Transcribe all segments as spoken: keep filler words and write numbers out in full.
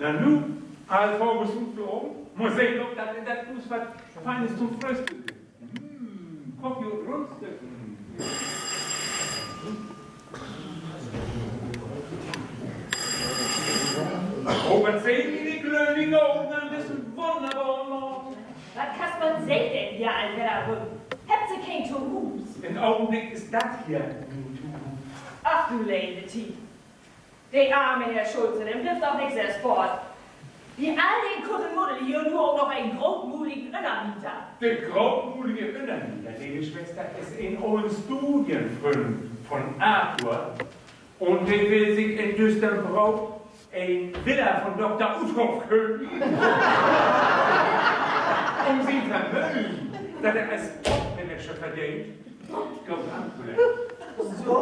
Nanu, all Vagels utflagen? Mal sehn, of dat in dat Huus wat Feines to'n Fröhstück gifft. Hm, Koffie un Rundstücken. Oh, wat sehn mien glöwigen Ogen an düssen wunnerbaren Morgen. Wat kaspert Se denn hier all wedder rüm? Hebbt Se keen Tohuus? In'n Ogenblick is dat hier mien Tohuus. Ach du leve Tiet. De arme Herr Schulze, dem blifft doch nix erspaart. Bi all den Kuddelmuddel hier nu ok noch en grootmuligen Ünnermieter. De grootmulige Ünnermieter, leve Swester, is en olen Studienfründ von Arthur. Un de will sik in Düsternbrook en Villa von Dokter Uthoff köpen, üm sien Vermögen, dat he as Topmanager verdeent, goot antoleggen. So,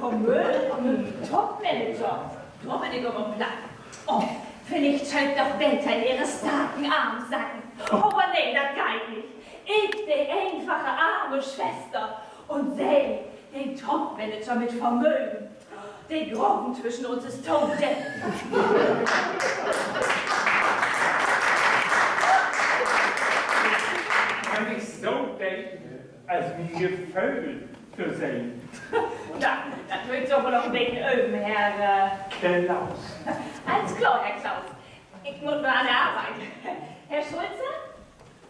Vermögen, Topmanager. Dor bün ik aver platt. Oh, villicht schall ik doch beter in Ehre starken Arm sacken. Aver nee, dat geiht nich. Ik, de eenfache, arme Swester, un Se, de Topmanager mit Vermögen. De Graven twischen uns is to deep. Gor nich so deep, as mien Geföhl to sehn. Na, dat mööt Se aver noch en beten öven, Herr, äh, Klaus. Allens klor, Herr Klaus. Ik mutt noch an de Arbeit. Herr Schulze?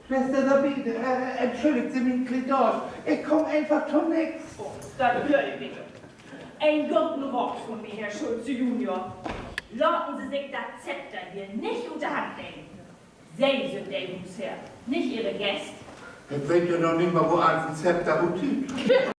Swester Sabine, äh, entschulligt Se mien Kledaasch. Ik kaam eenfach to nix. Oh, dat glööv ik nich. En goden Raat von mi, Herr Schulze junior. Laten Se sik dat Zepter hier nich ut de Hand nehmen. Se sünd de Huusheer, nich Ehre Gäst. Ik weet ja noch nich mal, wo allens en Zepter utsüht.